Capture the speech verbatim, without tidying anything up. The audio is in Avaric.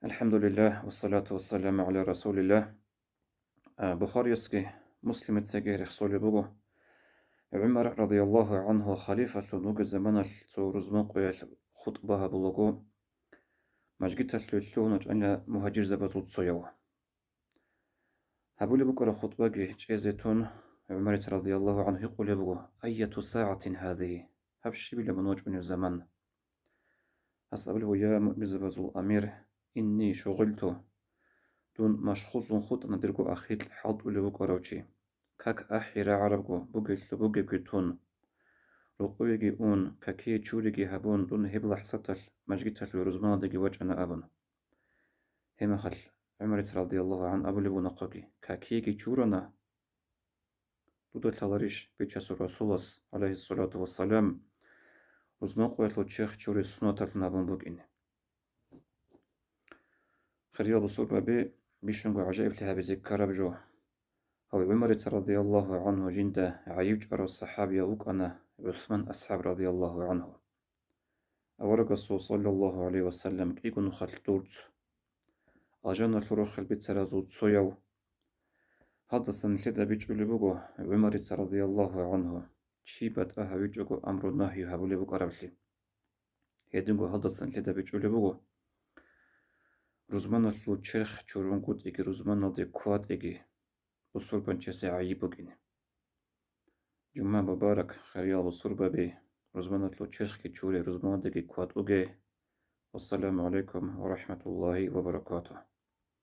АлхӀамдулиллагь, вассалату вассаламу гӀала расулиллагь. А, Бухариясги Муслимицаги рехсолеб буго, ГӀумар радияллагьу гӀанху халифалъун вугеб заманалъ цо рузман къоялъ хутӀба гьабулаго, мажгиталъуве лъугьуна чӀана мугьажирзабазул цояв. Гьабулеб букӀараб хутӀбаги чӀезе тун, ГӀумарица радияллагьу гӀанху гьикъулеб буго: «Айяту сагӀатин гьазигьи?» Гьаб щибила мун вачӀунеб заман? Гьас абулеб: «Я муъминзабазул амир, инни шугъилту». Дун машгъуллъун хутӀана дирго ахикь хӀалтӀулев вукӀарав чи. Как ахӀи рагӀарабго, бугелъул бугебги тун, рукъовеги ун, какие чуриги гьабун, дун гьеб лахӀзаталъ мажгиталъуве рузманалдеги вачӀана абун. Гьеб мехалъ ГӀумарица радияллагьу гӀанху абулеб буго нахъеги: «Какиеги чурана, дуда лъаларищ Бичасул Расулас, гӀалайгьиссалату вассалам, рузман къоялъул черх чури суннаталъун гьабун букӀине?» Хириял бусурбаби, бищунго гӀажаиблъи гьабизе ккараб жо. Гьав ГӀумарица радияллагьу гӀанху жинда гӀайиб чӀварав сахӀабияв вукӀана ГӀусман асхӀаб радияллагьу гӀанху. Аварагасул саллаллагьу гӀалайгьи ва саллам кӀиго нухалъ дурц, алжаналъул рохел бицаразул цояв. Гьалдасан нилъеда бичӀчӀулеб буго ГӀумарица радияллагьу гӀанху чи батӀа гьавичӀого амру-нагью гьабулеб букӀараблъи. Гьединго гьалдасан нилъеда бичӀчӀулеб буго рузманалъул черх чурунгутӀиги рузманалде ккватӀиги бусурбанчиясе гӀайиб букӀине. Жума мубарак, хириял бусурбаби, рузманалъул черхги чуре, рузманалдеги ккватӀуге. Вассаламу гӀалайкум ва рахӀматуллагьи ва баракатугь.